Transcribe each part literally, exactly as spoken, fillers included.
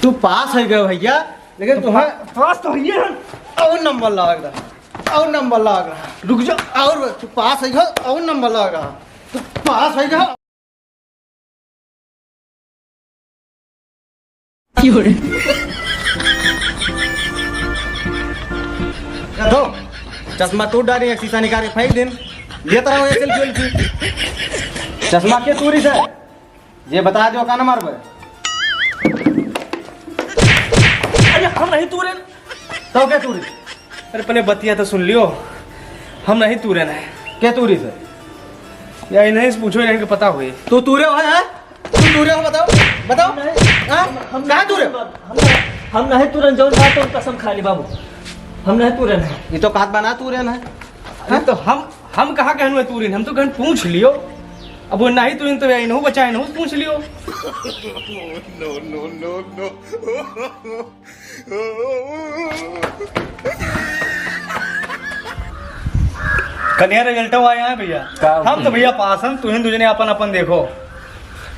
तू पास होइ गयो भइया, लेकिन तो तुम्हें पा-, पास तो होइए हम। और नंबर लाग रहा, और नंबर लाग रहा। रुक जा। और तू पास होइ गयो, और नंबर लाग रहा। तू पास होइ गयो। दो, चश्मा टूट डारी, एक शीशा निकाल के फेंक दिन। लेता रहो ये सेल्फी वेल्फी। चश्मा के तूरी से? ये बता दो, का नंबर पे? अरे, हम नहीं तूरे। तो के तूरी? अरे, पहले बतिया तो सुन लियो, हम नहीं तूरे ना। के तूरी से? या इन्हें से पूछो, इन्हें के पता हुए। तू तूरे हो, हैं? तू तूरे हो, बताओ, बताओ। नहीं, हाँ? हम, हम कहाँ नहीं तूरे? हम, हम नहीं तूरे, जौन बात हो, कसम खा ली बाबू, हम नहीं तूरे ना। ये तो कहत बा ना तूरे ना। अरे तो हम, हम कहाँ कहनु है तूरिन? हम तो कहन पूछ लियो। अब वो नहीं तूरिन तो इनहू बचा, इनहू से पूछ लियो। No, no, no, no। कन्या रिजल्ट आया है भइया। का हम तो हुई? भइया पास हन, तुहिन दुजने अपन अपन देखो।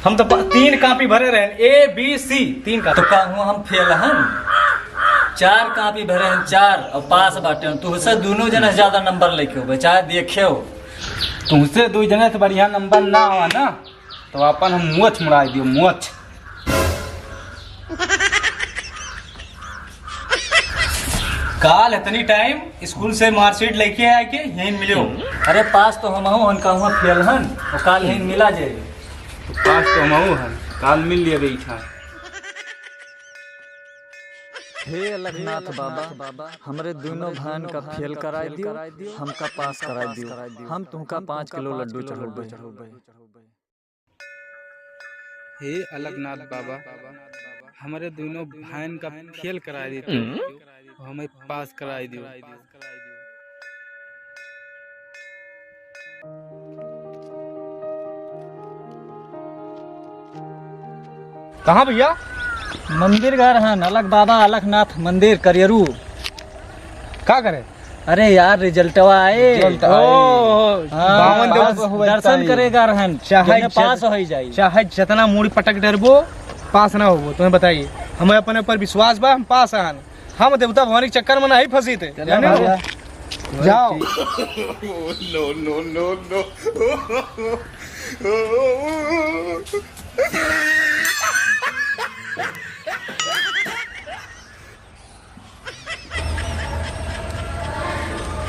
हम तो प-, तीन कापी भरे रहन, ए बी सी, तीन कापी। तो का हुआ, हम फेल हन? चार कापी भरे हन, चार, और पास बाटे हन। तुहसे दुनो जने से ज्यादा नंबर लेके होबे, चाहे देखे हो। तुहसे दुइ जने से बढ़िया नंबर ना आवा ना, तो अपन हम मोछ मुड़ाई दियो, मोछ। काल इतनी टाइम स्कूल से मार्कशीट लेके आए के यहीं मिलो। अरे पास तो हमहू हन, का हुआ फेल हन, और काल यहीं मिला जाए। पास तो हमहू हन, काल मिल लिया गई था। हे अलखनाथ बाबा, हमरे दुनो भान का फेल कराई दियो, हमका पास कराई दियो। हम तुहका पाँच किलो लड्डू चढ़ौबे। हे अलखनाथ बाबा, हमरे दुनो भान का फेल कराई दियो, हमें पास कराई दियो। कहाँ भइया? मंदिर गए रहन, अलख बाबा, अलखनाथ मंदिर, करियरू। का करे? अरे यार, रिजल्टवा आए। रिजल्ट आए। ओ, हाँ, बावन पास, देव दर्शन करे गए रहन, चाहे जने पास जत-, होइ जाई। चाहे जतना मूड़ी पटक डरबो, पास ना होबो। तुम्हें बताइए, हमें अपने ऊपर विश्वास बा, हम पास आन। हम देवता भवानी के चक्कर में नहीं फंसी थे, चलो जाने भैया। हो? जाओ। No, no, no, no।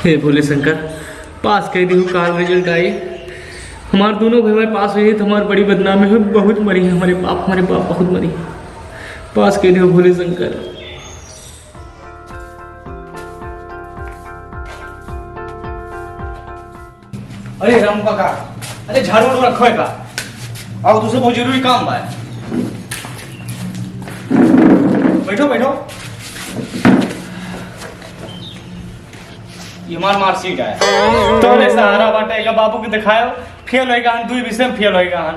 हे भोले शंकर, पास कइ दियो, काल रिजल्ट आई। हमार दुनो भाई पास हुई है तो हमार बड़ी बदनामी हुई, बहुत मरी है हमारे बाप, हमारे बाप बहुत मरी है। पास कइ दियो भोले शंकर। अरे रामू काका, अरे झाड़ू वाड़ू रखो है का? आओ, तुझसे बहुत जरूरी काम बा। बैठो, बैठो। ये हमार मार्कशीट है। तोरे सहारा बाटे, एका बाबू के दिखायो, फेल होइगा हन, दुई विषय में फेल होइगा हन।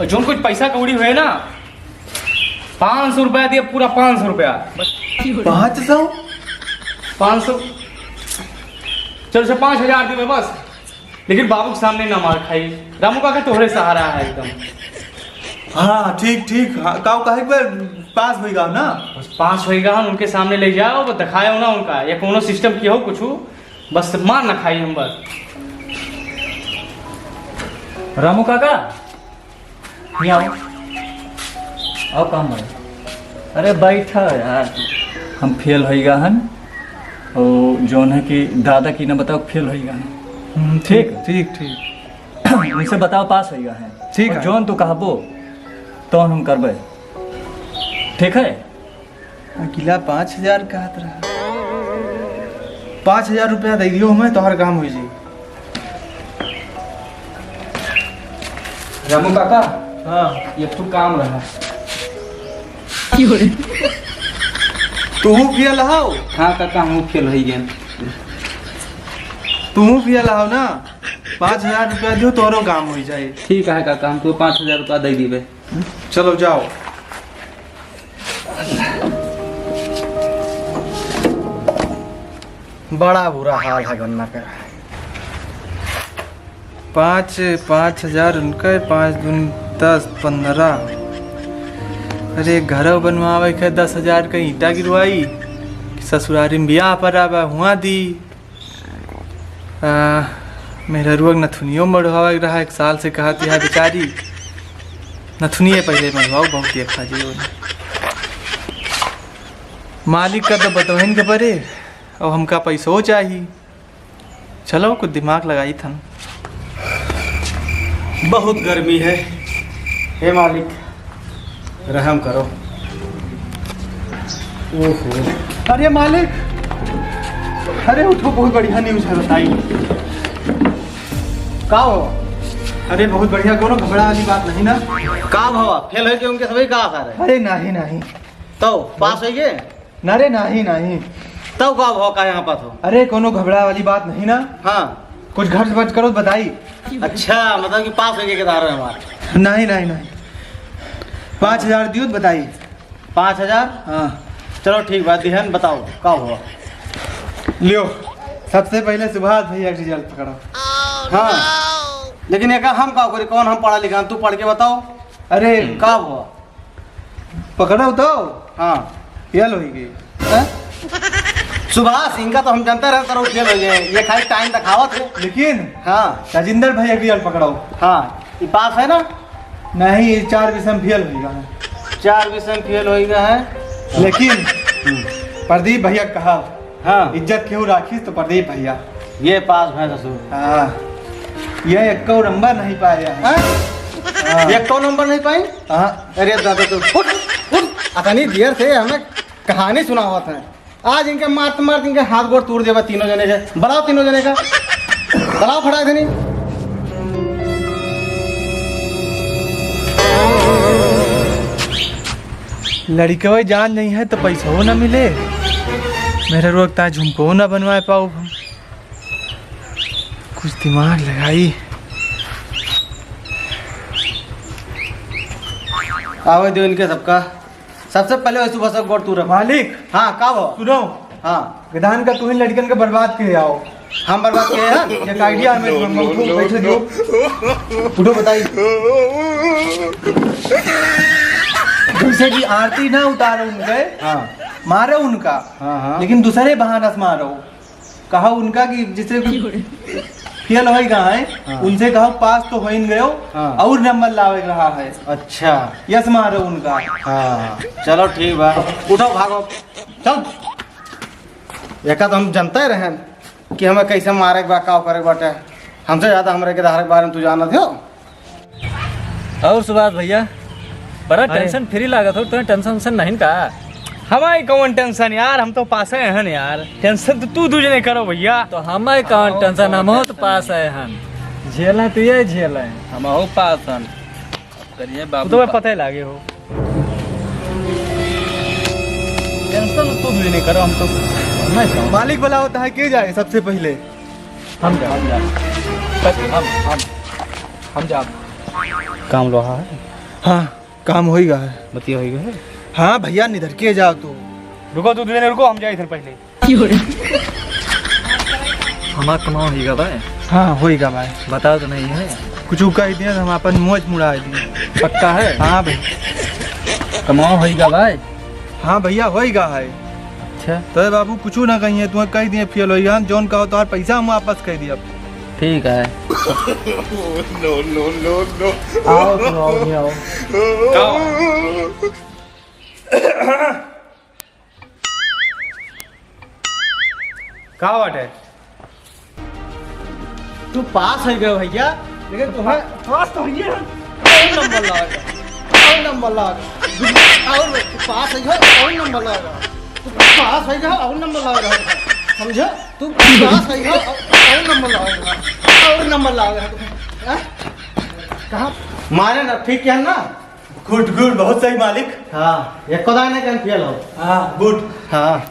और जोन कुछ पैसा कौड़ी हुए ना, पाँच सौ रुपया दिए, पूरा पाँच सौ रुपया। पाँच सौ? पाँच सौ? चल, से पाँच हजार दिए बस, लेकिन बाबू के सामने ना मार खाई। रामू काका तोहरे सहारा है एकदम। हाँ, ठीक, ठीक। हाँ, काऊ काहे के बा, पास होइगा ना? बस पास होइगा, उनके सामने ले जाओ, वो दिखाओ ना उनका, या कोनो सिस्टम कियो कुछ, बस मार ना खाई हम बस। रामू काका, यहाँ आओ। आओ काम भाई। अरे बैठा यार, हम फेल होइगा हन। और जौन है कि दादा की ना बताओ फेल होइगा हन। हम्म, ठीक? ठीक, ठीक, ठीक। उनसे बताओ पास होइगा है। ठीक और है। जौन तू कहबो, तौन हम करबे। ठीक है? अगिला पाँच हजार कहत रहा। पाँच हजार रुपया दे दियो हमें, तोहर काम हो जाई। रामू काका, हाँ। ये तू काम रहा। तू फेल हौ? हाँ काका, हम फेल हो गए। तू फेल हौ ना? पाँच हजार रुपया दियो, तोहरो काम हो जाए। ठीक है काका, हम तो पाँच हजार रुपया दे दीबे। चलो जाओ। बड़ा बुरा हाल है गन्ना का। पाँच, पाँच हजार उनका, पाँच दूनी दस, पन्द्रह। अरे, घरौ बनवावै के दस हजार क ईंटा गिरवाई, ससुरारी में बियाह परा बा, हुआँ दी। आ, मेहररुआ के नथुनियो मढ़वावै के रहा, एक साल से कहत है बेचारी, नथुनिये पहिले मढ़वाओ, बहुत देखा जी। मालिक का तो बतवहिन के परे, अब हमका पैसो चाही। चलो, कुछ दिमाग लगाइत हन। बहुत गर्मी है। हे मालिक, रहम करो। ओहो। अरे मालिक, अरे उठो, बहुत बढ़िया news है, बताई। का हो? अरे बहुत बढ़िया, कोनो घबड़ा वाली बात नहीं ना? का भवा, फेल होइके उनके सभी का आशा रहे? अरे नहीं, नहीं। तो पास होइगे? ना रे, नाही, नाही। तब का भाव का यहाँ पास हो? अरे, कोनो घबरा वाली बात नहीं ना। हाँ। कुछ खर्च वर्च करो तो बताई। अच्छा, मतलब कि पास होइगे के दार है हमार। नहीं, नहीं, नहीं। पाँच हजार दियो तो बताई। पाँच हजार? हाँ। चलो ठीक बात, दिहन बताओ, का हुआ? लियो, सबसे पहले सुभाष भैया के result पकड़ो। हाँ, लेकिन एका हम का करी, कौन हम पढ़ा लिखा, तू पढ़ के बताओ। अरे, का हुआ? पकड़ो तो। हाँ। फेल होई गई। हैं? सुभाष, इनका तो हम जानते रहे, तरह फेल हो गए, ये खाली time दिखावत है। लेकिन हाँ। राजेंद्र भैया के result पकड़ो। हाँ, ये पास है ना? नहीं, ये चार विषय में फेल होई गए हैं। चार विषय में फेल होई गए हैं। लेकिन हम्म। प्रदीप भैया कहा, हाँ। इज्जत केहू राखी तो प्रदीप भैया। ये पास भए ससुर। हाँ। ये एक्को नंबर नहीं पाए हैं। हाँ? हाँ। एक्को नंबर नहीं पाई? हाँ। अरे दादा, तू उठ, उठ। अतनी देर से हमें कहानी सुनावत है। आज इनके मारत मारत इनके हाथ गोड़ तोड़ देबा तीनों जने के। बुलाओ तीनों जने का। बुलाओ फटाक देनी। लड़िकवे जान नहीं है तो पैसो ना मिले, मेहररुआ के ताईं झुमको ना बनवाए पाउब हम। कुछ दिमाग लगाई। आवे दो इनके सबका। सबसे पहले वही सुबह सब गोड़ तू रख। मालिक। हाँ, का हो? सुनो। हाँ। गधान का तुहिन लड़िकन के बर्बाद किहे आओ। हम बर्बाद किहे हैं? एक idea हमें, हम उठो, बैठे दो। उठो, बताई। जैसे कि आरती ना उतारो उनके, हाँ। मारो उनका, हाँ, हाँ। लेकिन दूसरे बहाना से मारो। कहो उनका कि जैसे कि फेल होई गए हैं, हाँ। उनसे कहो पास तो होइन गयो, हाँ। और नंबर लावे के रहा है। अच्छा। यस मारो उनका। हाँ, चलो ठीक बा, उठो भागो, चल। एका तो हम जनते रहेन कि हमें कैसे मारे के बा, का करे के बाटे। हमसे ज्यादा हमरे के धारे के बारे में तू जानत हो। और सुभाष भैया, बड़ा अरे। Tension free लागत हो, तुम्हें tension वेंशन नहीं का? हमारी कौन tension यार, हम तो पासे हैं यार। Tension तो तू दूजे नहीं करो भैया। तो हमारी कौन tension, हम तो पास है हन। झेलें तो ये झेलें। हम हो पास हन। करिए बाबू तो मैं पा- पता ही लागे हो। Tension तो तू दूजे नहीं करो, हम तो नहीं करो। मालिक बुलावत है, के जाए सबसे पहले? हम जाब, हम जाब। बस हम, हम, हम जाब। काम लोहा है? हाँ, काम होइगा है। बतिया होइगा है? हाँ भैया, निधर के जाओ तू। रुको, तू दूजे जने रुको, हम जाए इधर पहले। हमार कमाओ होइगा भाई? हाँ, होइगा भाई। बताओ तो नहीं है। कुछ कह दिया तो हम अपन मोच मुड़ा दिए। पक्का है? हाँ भाई। कमाओ होइगा भाई? हाँ भैया, होइगा है। अच्छा। तो बाबू कुछ ना कहिए, तुम्हें कह दिए फेल होइगा, जौन कहो तुम्हारा पैसा हम वापस कर दिए अब। ठीक है। No, no, no, no। आओ, तुम आओ, नहीं आओ। का बाटे? तू पास हो गयो भैया, लेकिन तुम्हें पास तो होइए हम। और नंबर लाएगा, और नंबर लाएगा, और तू पास हो गया, और नंबर लाएगा, तू पास हो गया, और नंबर लाएगा, समझो? तू पास हो गया, और, और नंबर लाएगा, और नंबर लाएगा तू। हाँ? कहाँ? मारे ना, ठीक है ना? Good, good, बहुत सही मालिक। हाँ, एको दाने कहीं फेल हो। हाँ, good। हाँ।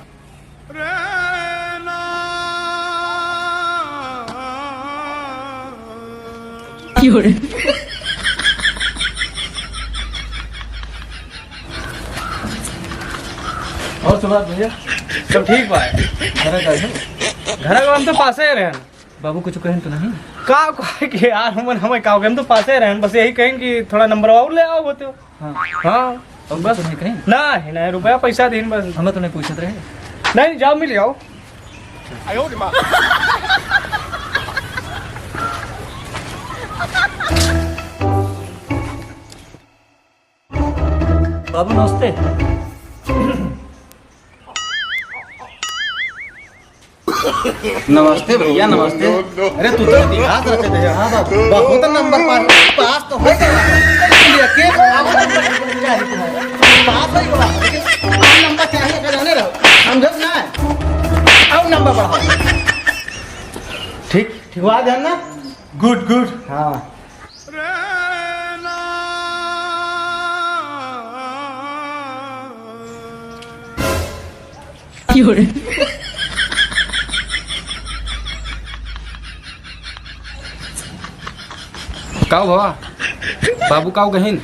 और सुभाष भैया, सब ठीक बा? घरे का हो? घरे का हम तो पासे ही रहन। बाबू कुछ कहें तो नहीं? का कहे के यार, हमन हमें का कहें, हम तो पासे रहन, बस यही कहें कि थोड़ा नंबर और ले आओ होते हो। हाँ। हाँ। बस। तो नहीं कहीं? नहीं, नहीं, रुपया पैसा दीन बस। हमें तो नहीं पूछत रहे। नहीं, जाओ मिल जाओ। बाबू नमस्ते। नमस्ते भैया, नमस्ते। अरे तू तो इतिहास रचे थे। हाँ बाबू, बहुत नंबर पास, पास तो हो गया। इसलिए के अब क्या है तुम्हारा? पास हो गया, लेकिन अब नंबर चाहिए, अगर रहने रहो, समझो ना? अब नंबर बढ़ाओ। ठीक, ठीक हुआ ध्यान ना? गुड, गुड। हाँ। काव भवा, बाबू काव कहिन?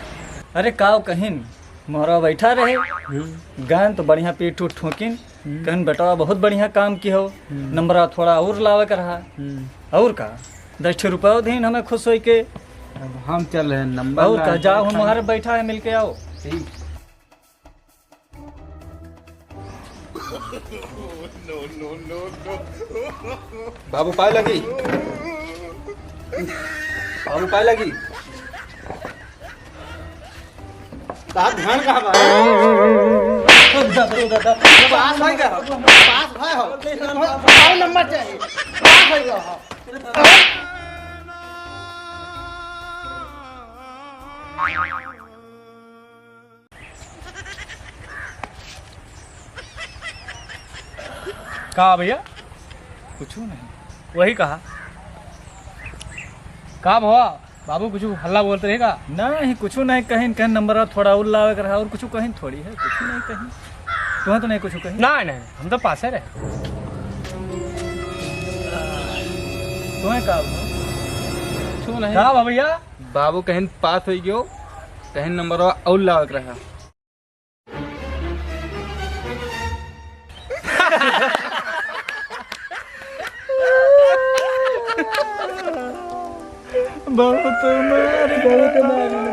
अरे काव कहिन, मोहरा बैठा रहे, हम्म। गन तो बढ़िया पीठ उठ ठोकिन, हम्म। कहन बेटवा बहुत बढ़िया काम की हो, हम्म। नंबरा थोड़ा और लावे के रहा। हम्म। और का, दस ठे रुपया दीन हमें खुश होई के। अब हम चल रहे हैं नंबर और का, लाए। जाओ हम बाहर बैठा है, मिल के आओ। ठीक। बाबू पाए लगी, बाबू पाए लगी। साहब, ध्यान कहाँ बा? पास होई गया हो, पास भाई हो। और नंबर चाहिए, पास होई गया हो। का भैया? कुछ नहीं। वही कहा। का भवा? बाबू कुछ हल्ला बोलते रहेगा? नहीं, कुछ नहीं कहिन, कहिन नंबर थोड़ा और लावे के रहा, और कुछ कहिन थोड़ी है, कुछ नहीं कहिन। तुम्हें तो नहीं कुछ कहिन? नहीं, नहीं, हम तो पासे रहे। तुम्हें का? कुछ नहीं। का भवा भैया? बाबू कहिन पास होई गयो, कहिन नंबर और लावे के रहा। बहुत मार, बहुत मार।